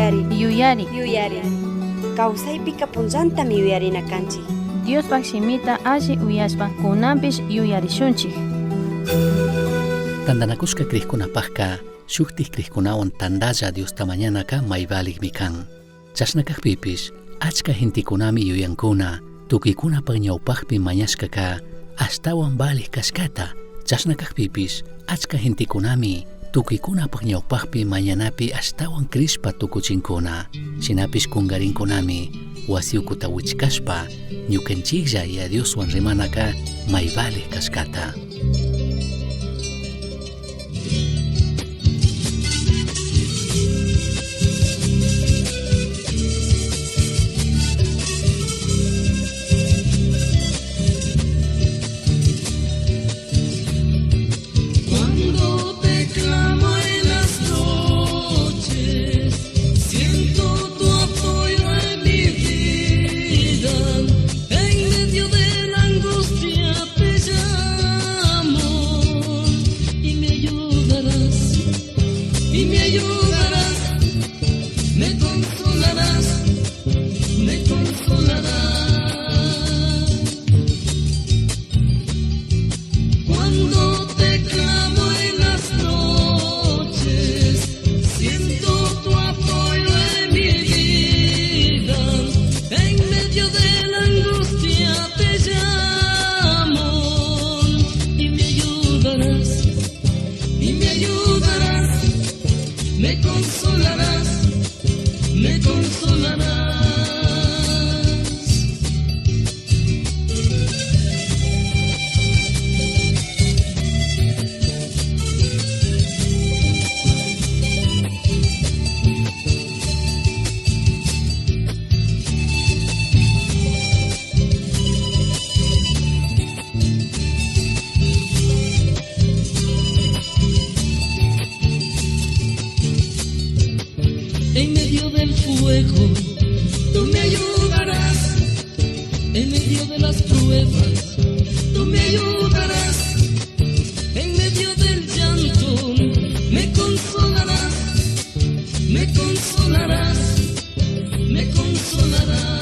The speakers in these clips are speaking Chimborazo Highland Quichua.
Yuyari. Yuyari. Yuyari. Kawsaypika punllantami yuyarina kanchik. Diospaj shimita alli uyashpa kunanpish yuyarishunchik. Tandanakushka crijkunapajka shujtij crijkunawan tandalla Diosta mañanaka may valijmi kan. Chashna kajpipish achka gentekunami yuyankuna tukuykunapaj ñawpajpi mañashkaka ashtawan valij kashkata. Chashna kajpipish achka gentekunami tukuykunapaj ñawpajpi mañanapi ashtawan crishpa tukuchinkuna. Shinapish kungarinkunami wasi ukuta wichkashpa ñukanchiklla Yaya Dioswan rimanaka may valij kashkata. Cuando te clamo en las noches, siento tu apoyo en mi vida. En medio de la angustia te llamo y me ayudarás, y me ayudarás, me consolarás, me consolarás. Cuando te clamo en las noches, siento tu apoyo en mi vida. En medio de la angustia te llamo y me ayudarás, y me ayudarás, me consolarás, me consolarás. En medio del fuego, tú me ayudarás. En medio de las pruebas, tú me ayudarás. En medio del llanto, me consolarás. Me consolarás, me consolarás.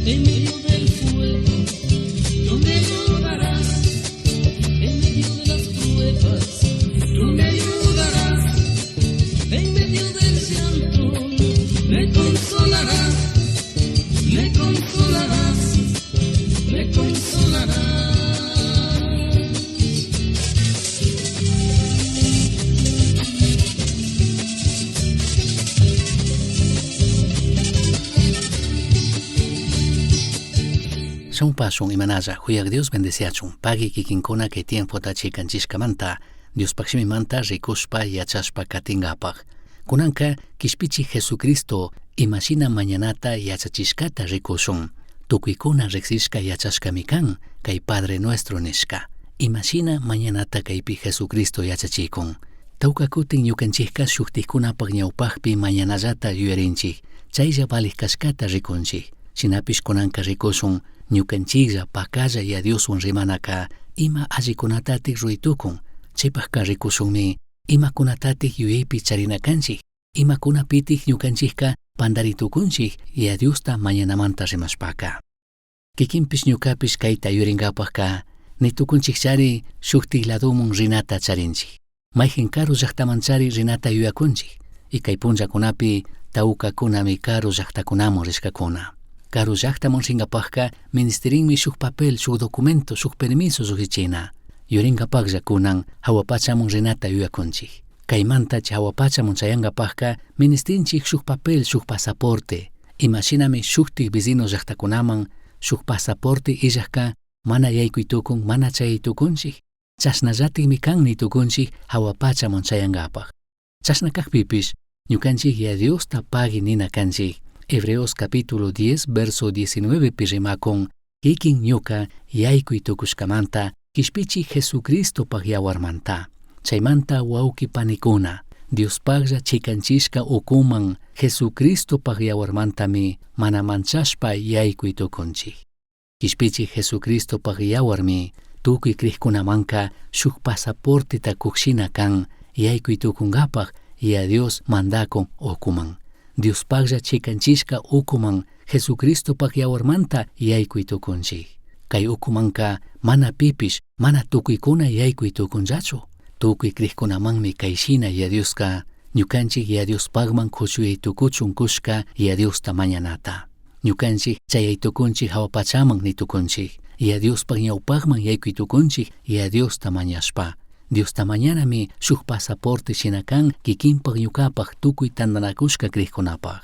En medio del fuego, tú me ayudarás. En medio de las pruebas, tú me ayudarás. En medio del llanto, me consolarás. Me consolarás, me consolarás. Shamupasun imanalla huyaq Dios bendeciachun pagui kikinkuna kay tiempota chikanchishkamanta Diospaj shimimanta rikushpa yachashpa katingapaj. Kunanka kishpichi Jesucristo imashina mañanata yachachishkata rikushun. Tukuykuna riksishka yachashkami kan kay Padre Nuestro nishka. Imashina mañanata kaypi Jesucristo yachachikun. Tawka kutin ñukanchikka shuktikkunapaj ñawpajpi mañanallata yuyarinchik, chaylla valij kashkata rikunchik. Shinapish kunanka rikushun ñukanchiklla pakalla Yaya Dioswan rimanaka ima allikunatatik ruraytukun. Chaypajka rikushunmi imakunatatik yuyaypi charina kanchik, imakunapitik ñukanchikka pandaritukunchik Yaya Diosta mañanamanta rimashpaka. Kikinpish ñukapish kayta yuyarinkapajka nitukunchikchari shuktik ladomun rinata charinchik. Mayjin karu llaktamanchari rinata yuyakunchik. Y kay punllakunapi tawkakunami karu llaktakunamun rishkakuna. Karu llaktamun rinkapajka ministirinmi shuk papel, shuk documento, shuk permiso llukshichina. Yurinkapajlla kunan hawa pachamun rinata yuyakunchik. Kaymanta chay hawa pachamun chayankapajka ministinchik shuk papel, shuk pasaporte. Imashinami shuktik vecino llaktakunaman shuk pasaporte illajka mana yaykuy tukun, mana chayay tukunchik. Chashnallatikmi kan nitukunchik hawa pachamun chayankapaj. Chashna kajpipish Ñukanchik Yaya Diosta pagui nina kanchik. Hebreos capítulo 10 verso 19 pi rimakun kikin ñuka yaykuy tukushkamanta kishpichik Jesucristopaj yawarmanta. Chaymanta wawqi panikuna, Diospajlla chikanchishka ukuman Jesucristopaj yawarmantami mana manchashpa yaykuy tukunchik. Kishpichik Jesucristopaj yawarmi tukuy crijkunamanka shuk pasaporteta kukshina kan yaykuy tukunkapaj Yaya Dios mandakun ukuman. Diospajlla chikanchishka ukuman Jesucristopaj yawarmanta yaykuy tukunchik. Kay ukumanka mana pipish, mana tukuykuna yaykuy tukunllachu. Tukuy crijkunamanmi kayshina Yaya Dioska ñukanchik Yaya Diospajman kuchuyay tukuchun kushka Yaya Diosta mañanata. Ñukanchik chayay tukunchik hawa pachaman nitukunchik. Yaya Diospaj ñawpajman yaykuy tukunchik Yaya Diosta mañashpa. Diosta mañanami shuk pasaporte shina kan kikinpaj ñukapaj tukuy tantanakushka crijkunapaj.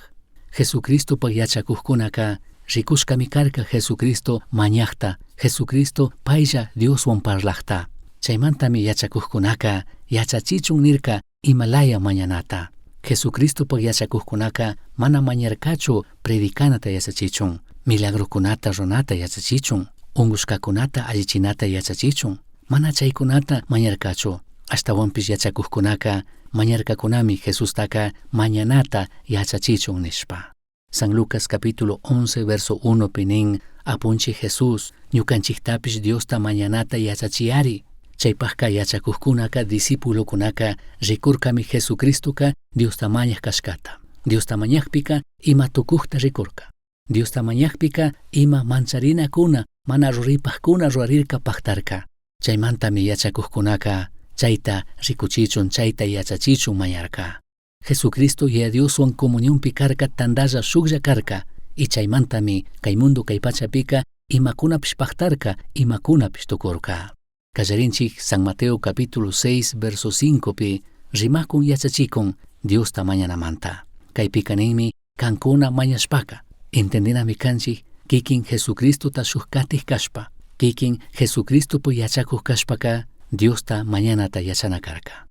Jesucristopaj yachakujkunaka rikushkami karka Jesucristo mañajta, Jesucristo paylla Dioswan parlajta. Chaymantami yachakujkunaka yachachichun nirka imalaya mañanata. Jesucristopaj yachakujkunaka mana mañarkachu predicanata yachachichun, milagrokunata runata yachachichun, ungushkakunata allichinata yachachichun. Mana chaykunata mañarkachu. Ashtawanpish yachakujkunaka mañarkakunami Jesustaka mañanata yachachichun nishpa. San Lucas capítulo 11 verso 1 pi nin, Apunchik Jesús, ñukanchiktapish Diosta mañanata yachachiyari. Chaypajka yachakujkunaka discípulokunaka rikurkami Jesucristoka Diosta mañaj kashkata. Diosta mañajpika ima tukujta rikurka. Diosta mañajpika ima mancharinakuna mana ruripajkuna rurarirka pajtarka. Chaymantami yachakujkunaka chayta rikuchichun chayta yachachichun mañarka. Jesucristo Yaya Dioswan comunionpi karka tandalla shuklla karka y chaymantami kay mundo kay pachapika imakunapish pajtarka imakunapish tukurka. Kallarinchik San Mateo capítulo 6 verso 5 pi rimakun yachachikun Diosta mañanamanta. Kaypika ninmi kankuna mañashpaka entendinami kanchik kikin Jesucristota shuk katij kashpa, kikin Jesucristopi yachakuj kashpaka Diosta mañanata yachana karka.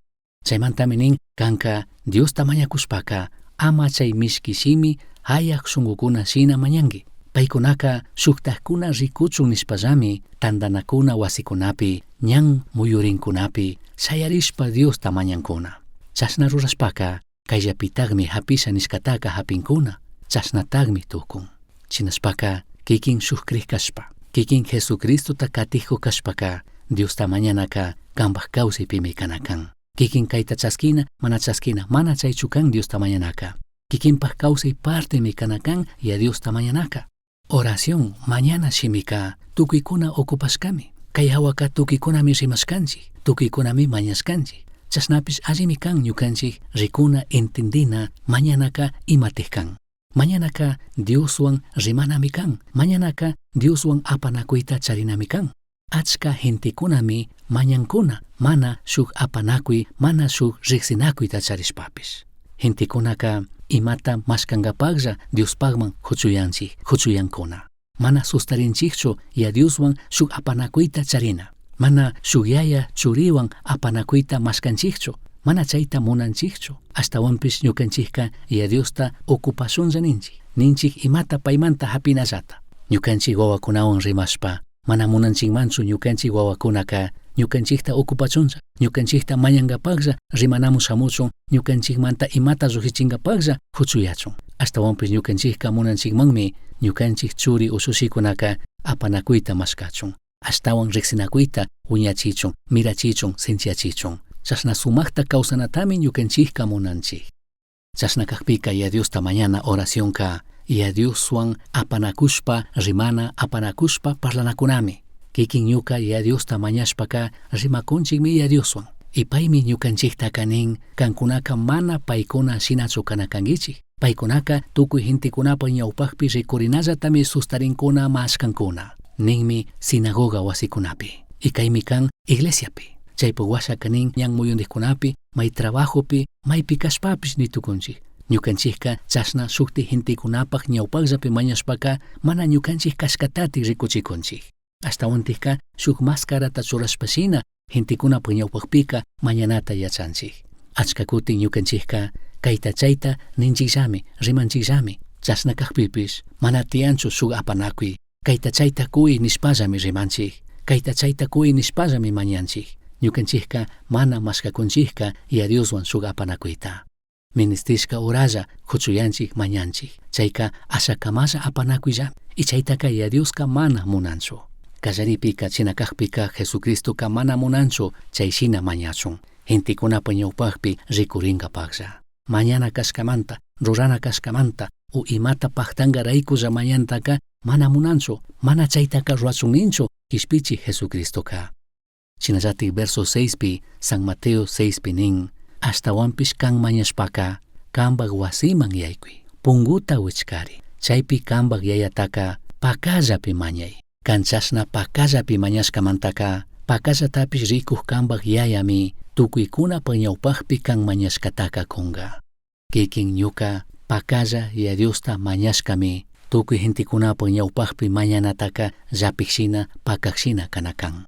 Chaymantami nin kanka Diosta mañakushpaka ama chay mishki shimi hayaj shunkukuna shina mañanki. Paykunaka shuktajkuna rikuchun nishpallami tantanakuna wasikunapi, ñan muyurinkunapi shayarishpa Diosta mañankuna. Chashna rurashpaka kayllapitakmi hapisha nishkataka hapinkuna, chashnatakmi tukun. Shinashpaka kikin shuk crij kashpa, kikin Jesucristota katijku kashpaka Diosta mañanaka kanpaj kawsaypimi kana kan. Kikin kayta chaskina, mana chaskina, mana chaychu kan Diosta mañanaka. Kikinpaj kawsay partemi kana kan Yaya Diosta mañanaka. Oración mañana shimika tukuykuna ocupashkami. Kay hawaka tukuykunami rimashkanchik, tukuykunami mañashkanchik. Chashnapish allimi kan ñukanchik rikuna entendina mañanaka imatik kan. Mañanaka Dioswan rimanami kan. Mañanaka Dioswan apanakuyta charinami kan. Achka gentekunami mañankuna mana shuk apanakuy, mana shuk riksinakuyta charishpapish. Gentekunaka imata mashkankapaklla Diospakman huchuyanchik, huchuyankuna. Mana sustarinchikchu Yaya Dioswan shuk apanakuyta charina. Mana shuk yaya churiwan apanakuyta mashkanchikchu. Mana chayta munanchikchu. Ashtawanpish ñukanchikka Yaya Diosta ocupashunlla ninchik. Ninchik imata paymanta hapinallata. Ñukanchik wawakunawan rimashpa mana munanchikmanchu ñukanchik wawakunaka ñukanchikta ocupachunlla, ñukanchikta mañankapaklla rimanamun shamuchun, ñukanchikmanta imata llujichinkapaklla huchuyachun. Ashtawanpish ñukanchikka munanchikmanmi ñukanchik churi ushushikunaka apanakuyta mashkachun. Ashtawan riksinakuyta wiñachichun, mirachichun, sinchiyachichun. Chashna sumakta kawsanatami ñukanchikka munanchik. Chashna kakpika Yaya Diosta mañana oracionka Yaya Dioswan apanakushpa rimana, apanakushpa parlanakunami. Kikin ñuka Yaya Diosta mañashpaka rimakunchikmi Yaya Dioswan. Y paymi ñukanchiktaka nin kankunaka mana paykuna shinachu kana kankichik. Paykunaka tukuy gentekunapa ñawpakpi rikurinallatami sustarinkuna mashkankuna. Ninmi sinagoga wasikunapi. Y kaymi kan iglesiapi. Chaypuk washaka nin ñan muyundikkunapi, may trabajopi, maypi kashpapish nitukunchik. Ñukanchikka chashna shukti gentekunapak ñawpakllapi mañashpaka mana ñukanchik kashkatatik rikuchikunchik. Ashtawantikka shuk mascarata churashpashina gentekunapak ñawpakpika mañanata yachanchik. Achka kutin ñukanchikka Caita chaita ninchikllami, rimanchikllami. Chashna kajpipish mana tiyanchu shuk apanakuy. Caita chaita cuy nishpallami rimanchik. Caita chaita cuy nishpallami mañanchik. Ñukanchikka mana mashkakunchikka Yaya Dioswan shuk apanakuyta. Ministishka horalla huchuyanchik mañanchik. Chayka ashakamalla apanakuyllami. Y chaytaka Yaya Dioska mana munanchu. Kallaripika china kajpika Jesucristoka mana munanchu chay shina mañachun. Gentekunapa ñawpakpi rikuringapaklla. Mañana kashkamanta, rurana kashkamanta, o imata paktangaraykulla mañantaka mana munanchu, mana chaytaka rurachun ninchu kishpichi Jesucristoka. Shinallatik verso 6pi, San Mateo 6pi nin, ashtawanpish kan mañashpaka, kanpak wasiman yaykuy, punguta wichkari, chaypi kanpak yayataka pakallapi mañay. Kan chashna pakallapi mañashkamantaka, pakallatapish rikuj kanpak yayami tukuykunapa ñawpakpi kan mañashkataka kunga. Kikin ñuka pakalla Yaya Diosta mañashkami tukuy gentekunapa ñawpakpi mañanataka llapikshina pakakshina kana kan.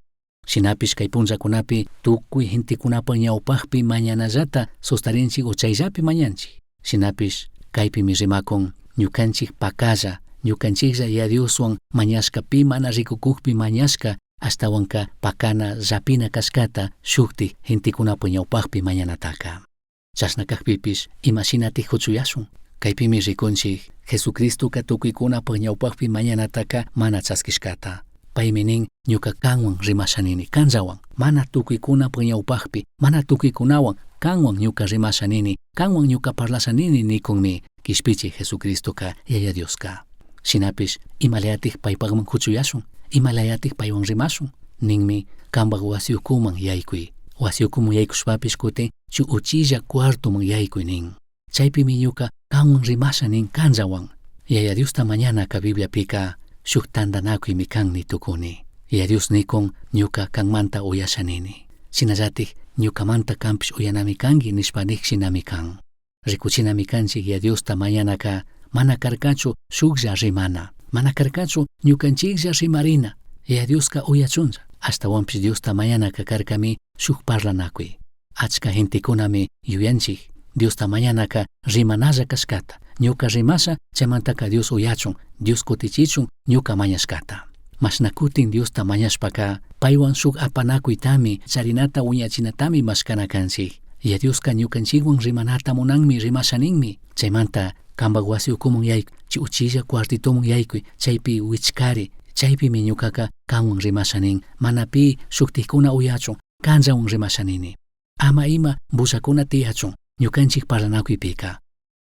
Shinapish kay punllakunapi tukuy gentekunapa ñawpakpi mañanallata sustarinchik o chayllapi mañanchik. Shinapish kaypimi rimakun ñukanchik pakalla, ñukanchiklla Yaya Dioswan mañashka pi mana rikukukpi mañashka ashtawanka pakana llapina kashkata shuktik gentekunapa ñawpakpi mañanataka. Chashna kajpipish imashinatik huchuyashun. Kaypimi rikunchik Jesucristoka tukuykunapa ñawpakpi mañanataka mana chaskishkata. Paymi nin ñuka kanwan rimashanini kanllawan, mana tukuykunapa ñawpakpi, mana tukuykunawan kanwan ñuka rimashanini, kanwan ñuka parlashanini nikunmi kishpichi Jesucristoka Yaya Dioska. Shinapish imalayatik paypakman huchuyashun, imalayatik paywan rimashun, ninmi kanpak wasi ukuman yaykuy. Wasi ukuman yaykushpapish kutin shuk uchilla cuartoman yaykuy nin. Chaypimi ñuka kanwan rimasha nin kanllawan. Yaya Diosta mañanaka Bibliapika shuk tantanakuymi kan ni tukuni. Yaya Dios nikun ñuka kanmanta uyasha nini. Shinallatik ñukamanta kanpish uyanami kanki nishpa nik shinami kan. Rikuchinami kanchik Yaya Diosta mañanaka mana karkachu shuklla rimana. Mana karkachu ñukanchiklla rimarina. Yaya Dioska uyachunlla. Ashtawanpish Diosta mañanaka karkami shuk parlanakuy. Achka gentekunami yuyanchik Diosta mañanaka rimanalla kashkata. Ñuka rimasha chaymantaka Dios uyachun, Dios kutichichun ñuka mañashkata. Mashna kutin Diosta mañashpaka paywan shuk apanakuytami charinata wiñachinatami mashkana kanchik. Yaya Dioska ñukanchikwan rimanata munanmi rimasha ninmi. Chaymanta kanpak wasi ukuman yaykuy, chay uchilla cuartitoman yaykuy, chaypi wichkari, chaypimi ñukaka kanwan rimasha nin, mana pi shuktikuna uyachun, kanllawan rimasha nini. Ama ima bullakuna tiyachun, ñukanchik parlanakuypika.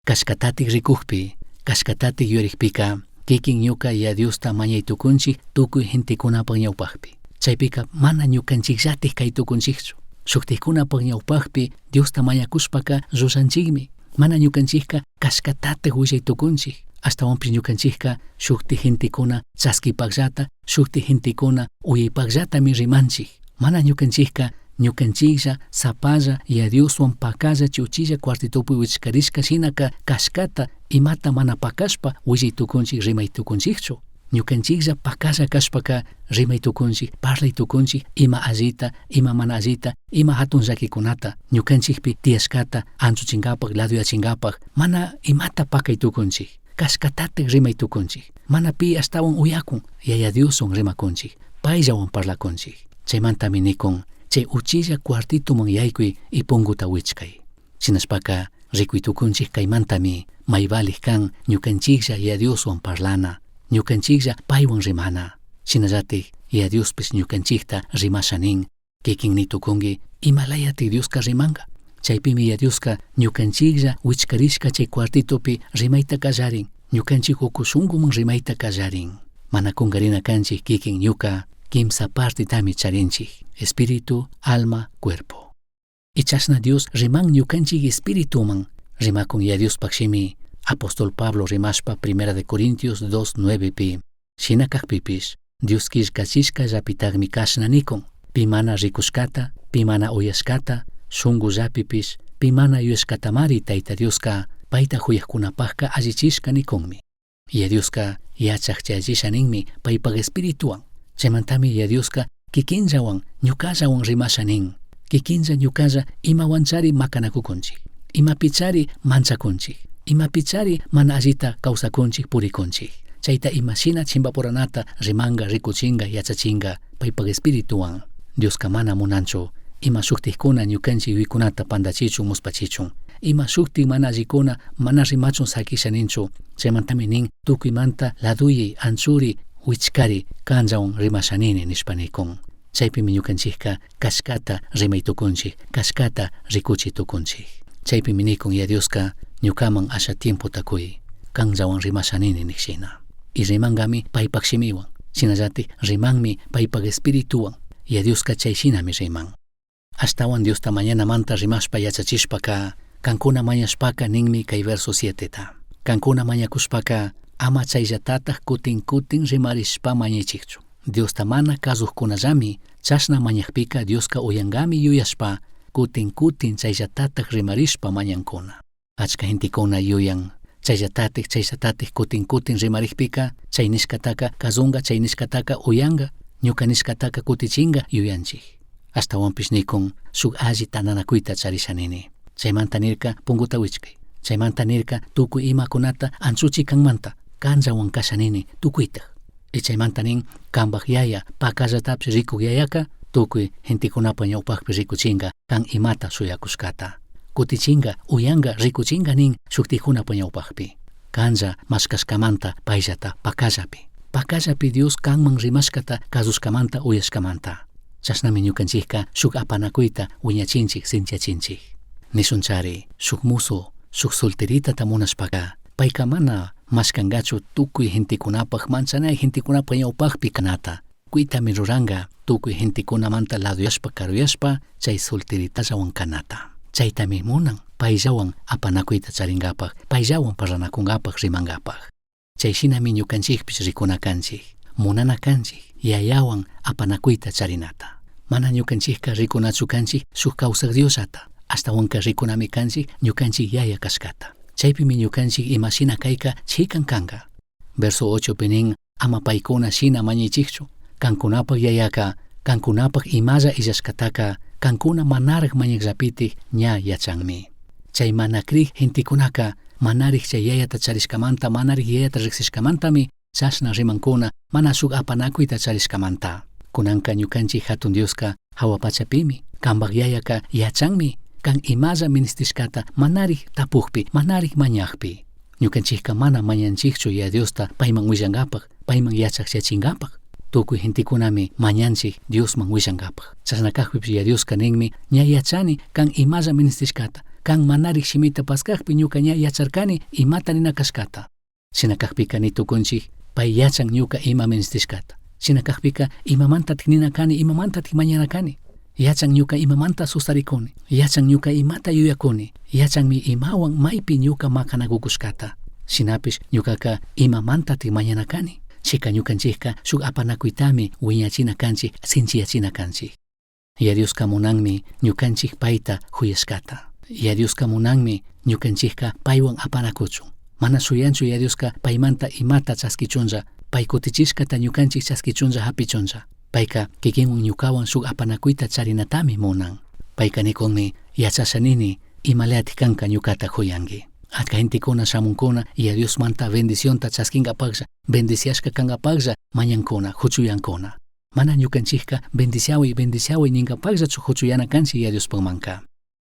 Kashkatatik rikukpi, kashkatatik yuyarikpika, kikin ñuka Yaya Diosta mañay tukunchik tukuy gentekunapa ñawpakpi. Chaypika mana ñukanchikllatik kay tukunchikchu. Shuktikkunapa ñawpakpi Diosta mañakushpaka llullanchikmi. Mana ñukanchikka kashkatatik willay tukunchik. Ashtawanpish ñukanchikka shuktik gentekuna chaskipakllata, shuktik gentekuna uyaypakllatami rimanchik. Mana ñukanchikka ñukanchiklla sapalla Yaya Dioswan pakalla chuchilla cuartitopi wichkarishka shinaka kashkata imata mana pakashpa willay tukunchik rimay tukunchikchu. Ñukanchiklla pakalla kashpaka rimay tukunchik, parlay tukunchik ima allita, ima mana allita, ima hatun llakikunata ñukanchikpi tiyashkata anchuchinkapak, laduyachinkapak mana imata pakay tukunchik. Kashkatatik rimay tukunchik. Mana pi ashtawan uyakun, Yaya Dioswan rimakunchik, payllawan parlakunchik. Chaymantami nikun, chay uchilla cuartitoman yaykuy y punguta wichkay. Shinashpaka rikuy tukunchik kaymantami may valik kan ñukanchiklla Yaya Dioswan parlana, ñukanchiklla paywan rimana. Shinallatik Yaya Diospish ñukanchikta rimasha nin, kikin ni tukunki imalayatik Dioska rimanka. Chaypimi Yaya Dioska ñukanchiklla wichkarishka chay cuartitopi rimayta kallarin, ñukanchik uku shunkuman rimayta kallarin. Mana kunkarina kanchik kikin ñuka kimsa partetami charinchik, espíritu, alma, cuerpo. Y chashna Dios riman ñukanchik espirituman, rimakun Yaya Diospak shimi, apóstol Pablo rimashpa Primera de Corintios 2:9 pi. Shina kakpipish, Dios killkachishka llapitagmi kashna nikun, pi mana rikushkata, pi mana uyashkata, shunku llapipish, pi mana yuyashkatamari Tayta Dioska payta huyakkunapakka allichishka nikunmi. Yaya Dioska yachak chayachisha ninmi paypak espirituwan. Chaymantami Yaya Dioska kikinllawan ñukallawan rimasha nin. Kikinlla ñukalla imawanchari makanakukunchik. Imapichari manchakunchik, imapichari mana allita kawsakunchik purikunchik. Chayta imashina chimbapuranata rimanga, rikuchinga, yachachinga paypak espirituwan. Dioska mana munanchu ima shuktikkuna ñukanchik yuyaykunata pandachichun, muspachichun. Ima shuktik mana allikuna mana rimachun sakisha ninchu. Chaymantami nin tukuymanta laduyay, anchuri, wichkari kanllawan rimasha nini nishpa nikun. Chaypimi ñukanchikka kashkata rimay tukunchik, kashkata rikuchi tukunchik. Chaypimi nikun ya Dioska ñukaman asha tiempota kuy, kanllawan rimasha nini nishina. Y rimangami paypak shimiwan, shinallatik rimanmi paypak espirituwan, ya Dioska chay shinami riman. Ashtawan Diosta mañanamanta rimashpa yachachishpaka, kankuna mañashpaka ninmi kay verso 7ta. Kankuna mañakushpaka ama chayllatataj kutin kutin rimarishpa mañaychikchu. Diosta mana kazujkunallami chashna mañajpika Dioska uyangami yuyashpa kutin kutin chayllatataj rimarishpa mañankuna. Achka gentekuna yuyan chayllatatik chayllatatik kutin kutin rimarikpika chay nishkataka kazunga, chay nishkataka uyanga, ñuka nishkataka kutichinga yuyanchik. Ashtawanpish nikun shuk alli tandanakuyta charisha nini. Chaymanta nirka punguta wichkay. Chaymanta nirka tukuy imakunata anchuchi kanmanta kanllawan kasha nini tukuytaj. Y chaymanta nin kanpak yaya pakallatapish rikuk yayaka tukuy gentekunapa ñawpakpi rikuchinga kan imata shuyakushkata. Kutichinga, uyanga, rikuchinga nin shuktikunapa ñawpakpi. Kanlla mashkashkamanta payllata pakallapi. Pakallapi Dios kanman rimashkata kazushkamanta uyashkamanta. Chashnami ñukanchikka shuk apanakuyta wiñachinchik sinchachinchik. Nishunchari shuk muso, shuk solteritata munashpaka payka mana mashkangachu tukuy gentekunapak manchanay gentekunapak ñawpakpi kanata. Kuytami ruranga tukuy gentekunamanta laduyashpa karuyashpa chay solteritallawan kanata. Chaytami munan payllawan apanakuyta charingapak, payllawan parlanakungapak rimangapak. Chay shinami ñukanchikpish rikuna kanchik, munana kanchik, yayawan apanakuyta charinata. Mana ñukanchikka rikunachu kanchik shuk kawsak Diosllata, ashtawanka rikunami kanchik ñukanchik yaya kashkata. Chaypimi ñukanchik imashina kayka chikan kanka. Verso 8 pi nin, ama paykuna shina mañaychikchu, kankunapak yayaka, kankunapak imalla illashkataka, kankuna manarak mañakllapitik ña yachanmi. Chay mana krik gentekunaka manarik chay yayata charishkamanta, manarik yayata riksishkamantami chashna rimankuna, mana shuk apanakuyta charishkamanta. Kunanka ñukanchik hatun Dioska hawa pachapimi, kanpak yayaka yachanmi, kan imalla ministishkata manarik tapukpi, manarik mañakpi. Ñukanchikka mana mañanchikchu ya Diosta payman willankapak, payman yachak. Tukuy gentekunami mañanchik Diosman willankapak. Chashna kakpipish ya Dioska ninmi, ña yachani kan imalla ministishkata, kan manarik shimita paskakpi ñuka ña yacharkani imata nina kashkata. Shina kakpika ni tukunchik, pay yachan ñuka ima ministishkata. Shina kakpika imamantatik nina kani, imamantatik mañana kani. Yachan ñuka imamanta sustarikuni, yachan ñuka imata yuyakuni, yachanmi imawan maypi ñuka makanakukushkata. Shinapish ñukaka imamantatik mañana kani. Chika ñukanchikka shuk apanakuytami wiñachina kanchik, sinchiyachina kanchik. Ya Dioska munanmi ñukanchik payta huyashkata. Ya Dioska munanmi ñukanchikka paywan apanakuchun. Mana shuyanchu ya Dioska paymanta imata chaskichunlla, pay kutichishkata ñukanchik chaskichunlla hapichunlla. Payka kikinwan ñukawan shuk apanakuyta charinatami munan. Payka nikunmi yachasha nini imalayatik kanka ñukata huyanki. Achka gentekuna shamunkuna ya Diosmanta bendicionta chaskinkapaklla, bendiciashka kankapaklla mañankuna, huchuyankuna. Mana ñukanchikka bendiciaway, bendiciaway ninkapakllachu huchuyana kanchik ya Diospakmanka.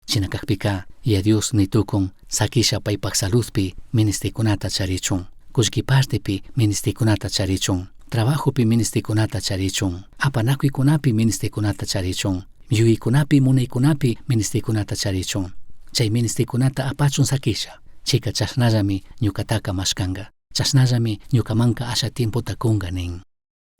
Shina kakpika ya Dios nitukun sakisha paypak saludpi ministikunata charichun, kullki partepi ministikunata charichun, trabajopi ministikunata charichun, apanakuykunapi ministikunata charichun, yuyaykunapi munaykunapi ministikunata charichun. Chay ministikunata apachun sakisha, chika chashnallami ñukataka mashkanga, chashnallami ñukamanka asha tiempota kunga nin.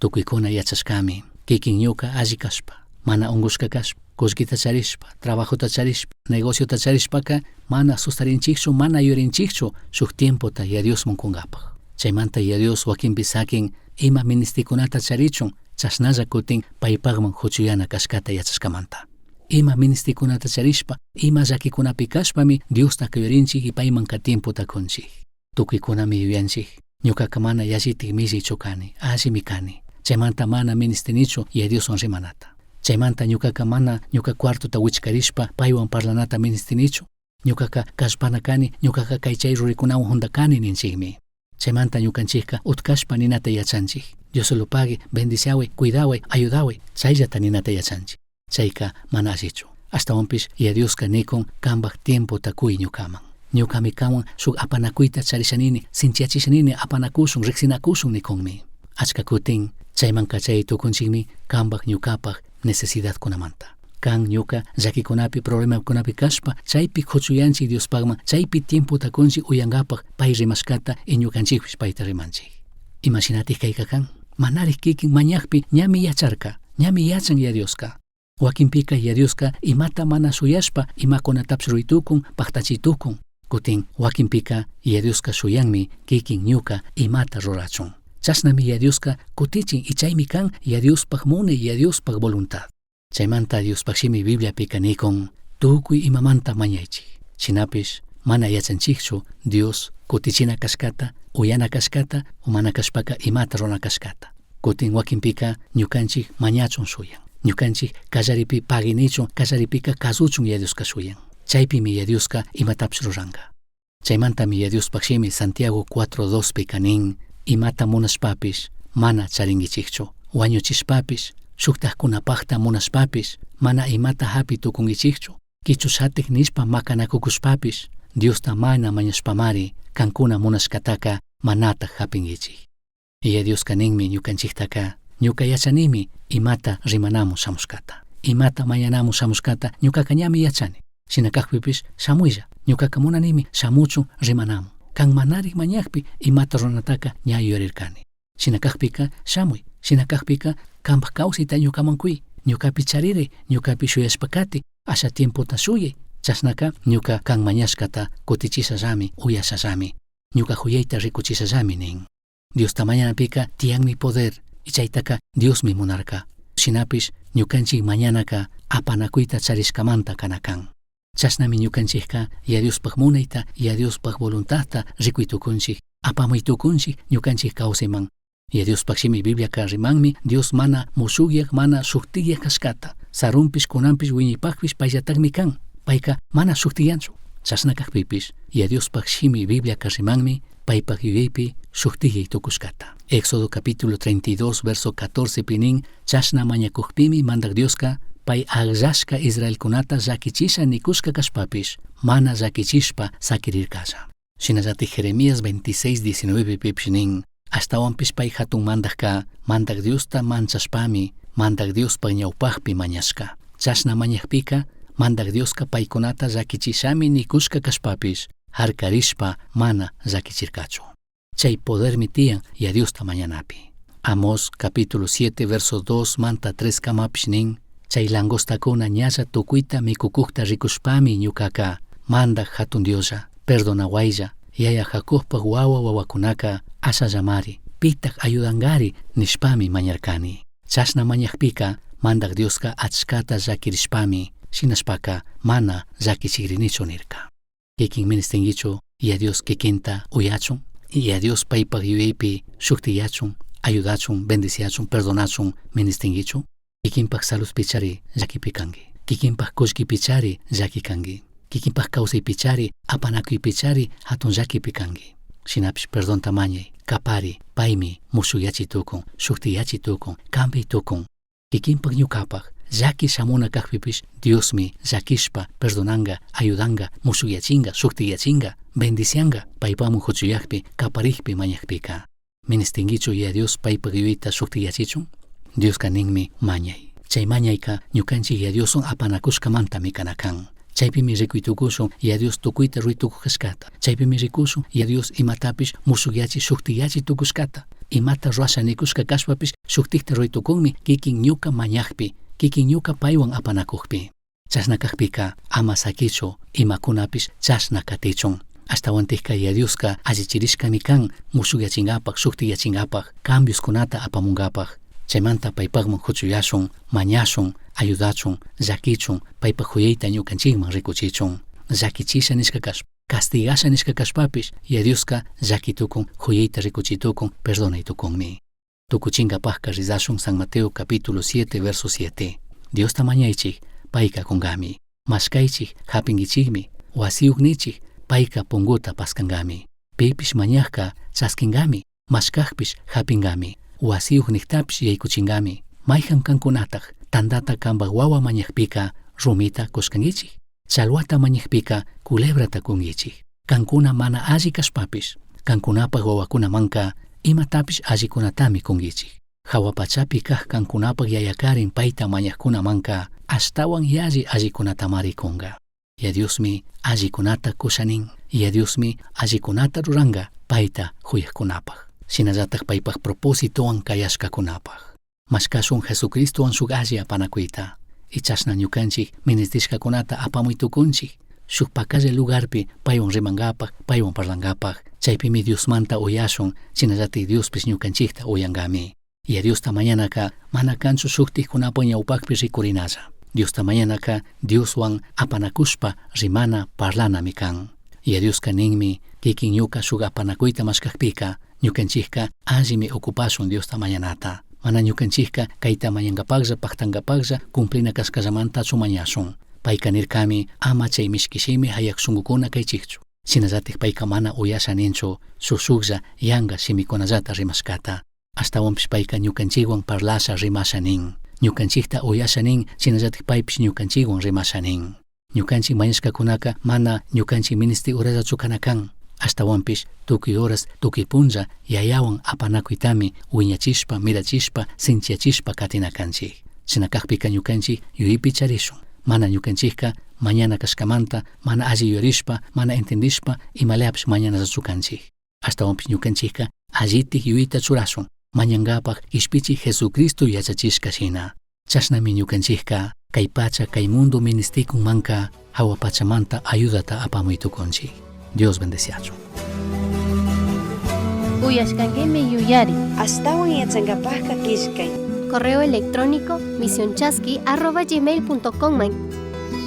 Tukuykuna yachashkami, kikin ñuka alli kashpa, mana unkushka kashpa, kullkita charishpa, trabajota charishpa, negociota charishpaka mana sustarinchikchu, mana yurinchikchu shuk tiempota ya Diosman kunkapak. Chaymanta ya Dios wakinpi sakin ima ministikunata charichun, chashnalla kutin paypakman huchuyana kashkata yachashkamanta. Ima ministikunata charishpa, ima llakikunapi kashpami Diosta yurinchik y paymanka tiempota kunchik. Tukuykunami yuyanchik, ñukaka mana yallitik millaychu kani, allimi kani. Chaymanta mana ministinichu ya Dioswan rimanata. Chaymanta ñukaka mana ñuka cuartota wichkarishpa paywan parlanata ministinichu. Ñucaca callpana cani, ñucaca cai chay ruraykunawan hunda cani ninchikmi. Chaymanta ñukanchikka utkashpa ninata yachanchik. Diosolopagui, bendiciaway, cuidaway, ayudaway, chayllata ninata yachanchik. Chayka mana allichu. Ashtawanpish Yaya Dioska nikun kambaj tiempota kuy ñukaman. Ñukami kanwan shuk apanakuyta charishanini, sinchiyachishanini apanakushun, riksinakushun nikunmi. Achka kutin chayman kachay tukunchikmi kambaj ñukapaj necesidadkunamanta. Kan ñuka llakikunapi, problemakunapi kashpa, chaypi kuchuyanchik Diospakman, chaypi tiempota kunchik uyankapaj pay rimashkata y ñukanchikpish payta rimanchik. Imashinatik kayka kan? Manarik kikin mañakpi ñami yacharka, ñami yachan Yaya Dioska. Wakinpika Yaya Dioska imata mana shuyashpa imakunatapish ruytukun, paktachitukun. Kutin wakinpika Yaya Dioska shuyanmi kikin ñuka imata rurachun. Chashnami Yaya Dioska kutichin y chaymi kan Yaya Diospaj munay, Yaya Diospaj voluntad. Chaymanta Diospaj shimi Bibliapika nikun tukuy imamanta mañaychik. Shinapish mana yachanchikchu Dios kutichina kashkata, uyana kashkata, o mana kashpaka imata rurana kashkata. Kutin wakinpika ñukanchik mañachun shuyan. Ñukanchik kallaripi pagui nichun, kallaripika kasuchun Yaya Dioska shuyan. Chaypimi Yaya Dioska imatapish ruranka. Chaymantami Yaya Diospaj shimi Santiago 4.2 pika nin, imata munashpapish mana charinkichikchu, wañuchishpapish, shuktajkunapajta munashpapish, mana imata hapi tukunkichikchu, kichushatik nishpa makanakukushpapish, Diosta mana mañashpamari kankuna munashkataka manataj hapinkichik. Yaya Dioska ninmi ñukanchiktaka, ñuka yachanimi imata rimanamun shamushkata, imata mañanamun shamushkata ñukaka ñami yachani. Shina kakpipish shamuylla, ñukaka munanimi shamuchun rimanamun. Kan manarik mañakpi imata ruranataka ña yuyarirkani. Shina kakpika shamuy, shina kakpika kanpak kawsayta ñukaman kuy, ñukapi chariri, ñukapi shuyashpa kati, asha tiempota shuyay, chashnaka ñuka kan mañashkata kutichishallami, uyashallami, ñuka huyayta rikuchishallami nin. Diosta mañanapika tiyanmi poder, y chaytaka Diosmi munarka. Shinapish ñukanchik mañanaka apanakuyta charishkamanta kana kan. Chashnami ñukanchikka Yaya Diospaj munayta, Yaya Diospaj voluntadta rikuy tukunchik, apamuy tukunchik ñukanchik kawsayman. Yaya Diospaj shimi Bibliaka rimanmi Dios mana mushukyak, mana shuktiyak kashkata. Sarunpish, kunanpish, wiñaypakpish payllatakmi kan. Payka mana shuktiyanchu. Chashna kakpipish Yaya Diospaj shimi Bibliaka rimanmi paypaj yuyaypi shuktiyay tukushkata. Éxodo capítulo 32, verso 14 pi nin, chashna mañakukpimi mandak Dioska pay akllashka israelkunata llakichisha nikushka kashpapish mana llakichishpa sakirirkalla. Shinallatik Jeremías 26, 19 pipish nin, ashtawanpish pay hatun mandajka mandak Diosta manchashpami mandak Diospaj ñawpakpi mañashka. Chashna mañakpika mandak Dioska paykunata llakichishami nikushka kashpapish harkarishpa mana llakichirkachu. Chay podermi tiyan Yaya Diosta mañanapi. Amós capítulo 7 verso 2 manta 3 kamapish nin, chay langostakuna ñalla tukuyta mikukukta rikushpami ñukaka mandak hatun Dioslla, perdonawaylla, yaya Jacobpaj wawa wawakunaka ashallamari, pitak ayudangari nishpami mañarkani. Chashna mañakpika mandak Dioska achkata llakirishpami, shinashpaka mana llakichigrinichu nirka. Kikin ministinkichu Yaya Dios kikinta uyachun, Yaya Dios paypaj yuyaypi shuktiyachun, ayudachun, bendiciachun, perdonachun ministinkichu. Kikinpaj saludpichari llakipi kanki. Kikinpaj kullkipichari llaki kanki. Kikinpaj kawsaypichari, apanakuypichari hatun llakipi kanki. Shinapish perdonta mañay, kapari, paymi mushuyachi tukun, shuktiyachi tukun, kambiy tukun. Kikinpaj ñukapaj llaki shamuna kakpipish Diosmi llakishpa perdonanga, ayudanga, mushuyachinga, shuktiyachinga, bendicianga, paypamun huchuyakpi, kaparikpi mañakpika. Ministinkichu Yaya Dios paypaj yuyayta shuktiyachichun? Dioska ninmi mañay. Chay mañayka ñukanchik Yaya Dioswan apanakushkamantami kana kan. Chaypimi rikuy tukushun Yaya Dios tukuyta ruy tukushkata. Chaypimi rikushun Yaya Dios imatapish mushukyachi shuktiyachi tukushkata. Imata ruasha nikushka kashpapish shuktikta ruy tukunmi kikin ñuka mañakpi, kikin ñuka paywan apanakukpi. Chashna kakpika ama sakichu imakunapish chashna katichun. Ashtawantikka Yaya Dioska allichirishkami kan mushukyachinkapak, shuktiyachinkapak, cambioskunata apamunkapak. Chaymanta paypakman huchuyashun, mañashun, ayudachun, llakichun, paypak huyayta ñukanchikman rikuchichun. Llakichisha nishka kashpa, castigasha nishka kashpapish, Yaya Dioska llakitukun, huyayta rikuchitukun, perdonay tukunmi. Tukuchinkapakka rizashun San Mateo capítulo 7, verso 7. Diosta mañaychik, payka kunkami. Mashkaychik, hapinkichikmi. Wasiyuj nichij, paica punguta pascangami. Pipish mañajca chasquingami, mashcajpish japingami. Wasiyuj nijtapish yaicuchingami. Maijan cancunataj tandata cambaj wawa mañajpica rumita cushcanguichij. Chalhuata mañajpica culebrata cunguichij. Cancuna mana alli cashpapish, cancunapaj wawacunamanca imatapish allicunatami cunguichij. Jahua pachapi kaj cancunapaj yayacarin paita mañajcunamanca ashtahuan yalli allicunatamari cunga. Yaya Diosmi allicunata cusha nin. Yaya Diosmi allicunata ruranga paita juyajcunapaj. Shinallataj paipaj propósitowan cayashcacunapaj. Mashcashun Jesucristowan shuk alli apanacuita. Y chashna ñukanchik ministishcacunata apamuy tucunchik. Shuk pacalla lugarpi paywan rimankapaj, paywan parlankapaj. Chaypimi Diosmanta uyashun, shinallatik Diospish ñukanchikta uyangami. Yaya Diosta mañanaka mana kanchu shuktikkunapa ñawpakpi rikurinalla. Diosta mañanaka Dioswan apanakushpa rimana parlanami kan. Yaya Dioska ninmi kikin ñuka shuk apanakuyta mashkakpika ñukanchikka allimi ocupashun Diosta mañanata. Mana ñukanchikka kayta mañankapaklla paktankapaklla cumplina kashkallamantachu mañashun. Payka nirkami ama chay mishki shimi hayak shunkukuna kaychikchu. Shinallatik payka mana uyasha ninchu shuk shuklla yanka shimikunallata rimashkata. Ashtawanpish payka ñukanchikwan parlasha rimasha nin. Ñukanchikta uyasha nin, shinallatik paypish ñukanchikwan rimasha nin. Ñukanchik mañashkakunaka mana ñukanchik ministi urallachu kana kan. Ashtawanpish tukuy horas, tukuy punlla yayawan apanakuytami wiñachishpa, mirachishpa, sinchiyachishpa katina kanchik. Shina kakpika ñukanchik yuyaypi charishun. Mana ñukanchikka mañana kashkamanta, mana alli yuyarishpa, mana entendishpa, imalapish mañanallachu kanchik. Ashtawanpish ñukanchikka allitik yuyayta churashun. Mañankapaj kishpichik Jesucristo yachachishka shina. Chashnami ñukanchikka kay pacha kay mundo ministikunmanka jahua pachamanta ayudata apamuy tukunchik. Dios bendeciachun. Uyashkankimi yuyari. Ashtawan yachankapajka killkay. Correo electrónico misionchasqui@gmail.com man.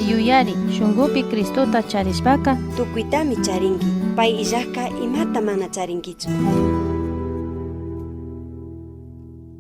Yuyari, shunkupi Cristota charishpaka Tukuytami charinki. Pay illajka imata mana charinkichu.